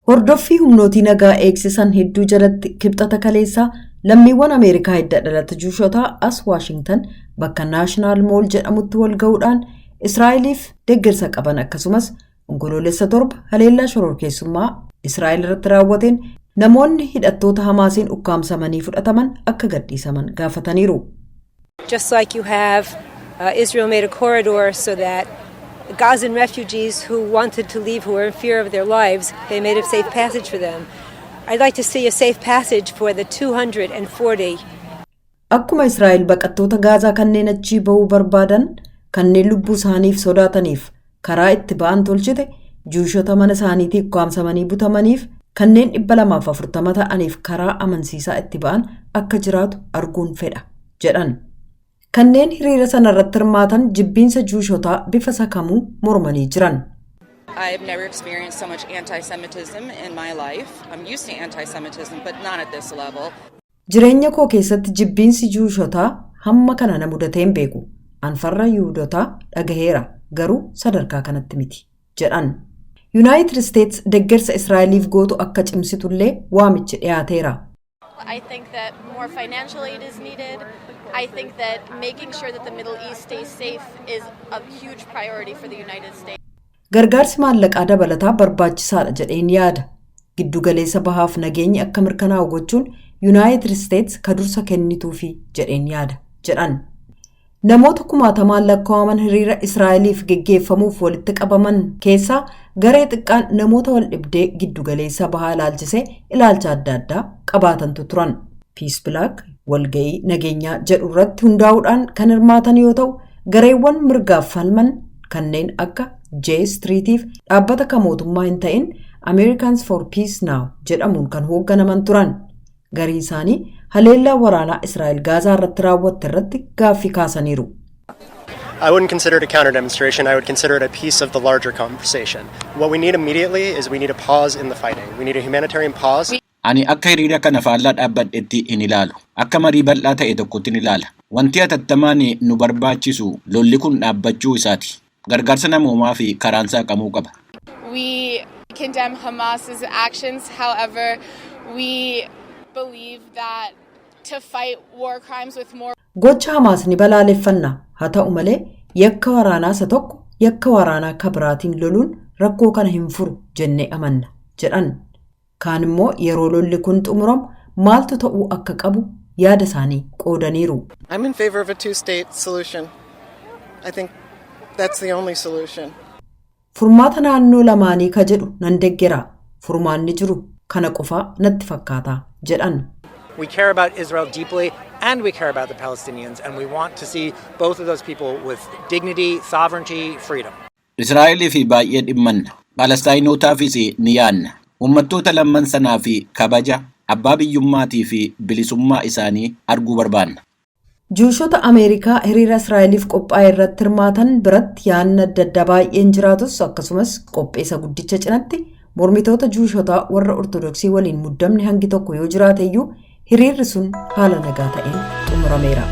Hordoffii humnootii nagaa eegsisan hedduu jalatti Kibxata kaleessaa lammiiwwan Ameerikaa hidda dhalata Juushotaa as Waashingtan bakka National Mall jedhamutti wal ga'uudhaan Israa'eliif deeggarsa qaban, akkasumas Onkoloolessa 7 haleellaa shororkeessummaa Israa'el irratti raawwateen namoonni hidhattoota Hamaasiin ukkaamsamanii fudhataman akka gadhiisaman gaafataniiru. Just like you have Israel made a corridor so that Gazan refugees who wanted to leave, who were in fear of their lives, they made a safe passage for them. I'd like to see a safe passage for the 240 Akkuma Israa'el baqattoota Gaazaa kanneen achii ba'uu barbaadan, kanneen lubbuu isaaniif sodaataniif karaa itti ba'an tolchite, Juushota mana isaaniitii ukkaamsamanii butamaniif kanneen 240 ta'aniif karaa amansiisaa itti ba'an akka jiraatu arguun fedha jedhan. Kanneen hiriira sana irratti hirmaatan jibbiinsa Juushotaa bifa sakamuu mormanii jiran. I have never experienced so much anti Semitism in my life. I'm used to anti Semitism, but not at this level. Jireenya koo keessatti jibbiinsi Juushotaa hamma kana na mudatee hin beeku. An farra Yihudotaa dhagaheera, garuu sadarkaa kanatti miti jedhan. Yuunaayitid Isteets deeggarsa Israa'eliif gootu akka cimsitullee waamichi dhiyaateera. I think that more financial aid is needed. I think that making sure that the Middle East stays safe is a huge priority for the United States. Gargaarsi maallaqaa dabalataa barbaachisaadha jedheen yaada. Giddugaleessa Bahaaf nageenyi akka mirkanaa'u gochuun Yuunaayitid Isteets ka dursa kennituufi jedheen yaada jedhan. Namoota kumaatamaan lakkaa'aman hiriira Israa'eliif geggeeffamuuf walitti qabaman keessaa garee xiqqaan namoota wal dhibdee giddugaleessa Bahaa ilaalchisee ilaalcha adda addaa qabaatantu turan. Peace Black walga'ii nageenyaa jedhu irratti hundaa'uudhaan kan hirmaatan yoo ta'u, gareewwan mirgaaf falman kanneen akka J Streetiif dhaabbata kan mootummaa hin ta'in Americans for Peace Now jedhamuun kan hoogganaman turan. Gariin isaanii haleellaa waraanaa Israa'el Gaazaa irratti raawwatte irratti gaaffii kaasaniiru. I wouldn't consider it a counter demonstration. I would consider it a piece of the larger conversation. What we need immediately is we need a pause in the fighting. We need a humanitarian pause. Ani akka hiriira kana faallaa dhaabbadhetti hin ilaalu. Akka marii bal'aa ta'e tokkotti ni ilaala. Wanti hatattamaan nu barbaachisu lolli kun dhaabbachuu isaati. Gargaarsa namoomaa fi karaan saaqamuu qaba. We condemn Hamas's actions. However, we believe that to fight war crimes with more Gocha Hamaas ni balaaleffanna. Haa ta'u malee, yakka waraanaa isa tokko yakka waraanaa akka biraatiin loluun rakkoo kana hin furu jennee amanna jedhan. Kaan immoo yeroo lolli kun xumuramu maaltu ta'uu akka qabu yaada isaanii qoodaniiru. I'm in favor of a two state solution. I think that's the only solution. Furmaata naannoo lamaanii ka jedhu nan deggera. Furmaanni jiru kana qofaa natti fakkaata jedhan. We care about Israel deeply and we care about the Palestinians, and we want to see both of those people with dignity, sovereignty, freedom. Israa'eliif baay'ee dhimmanna. Palestaayinotaafis ni yaadna. Uummattoota lamman sanaa fi kabaja abbaa biyyummaatii fi bilisummaa isaanii arguu barbaanna. Juushota Ameerikaa hiriira Israa'eliif qophaa'e irratti hirmaatan biratti yaadni adda addaa baay'een jiraatus, akkasumas qopheessa guddicha cinatti mormitoota Juushotaa warra Ortodoksii waliin muddamni hangi tokko yoo jiraate iyyuu, hiriirri sun haala nagaa ta'een xumurameera.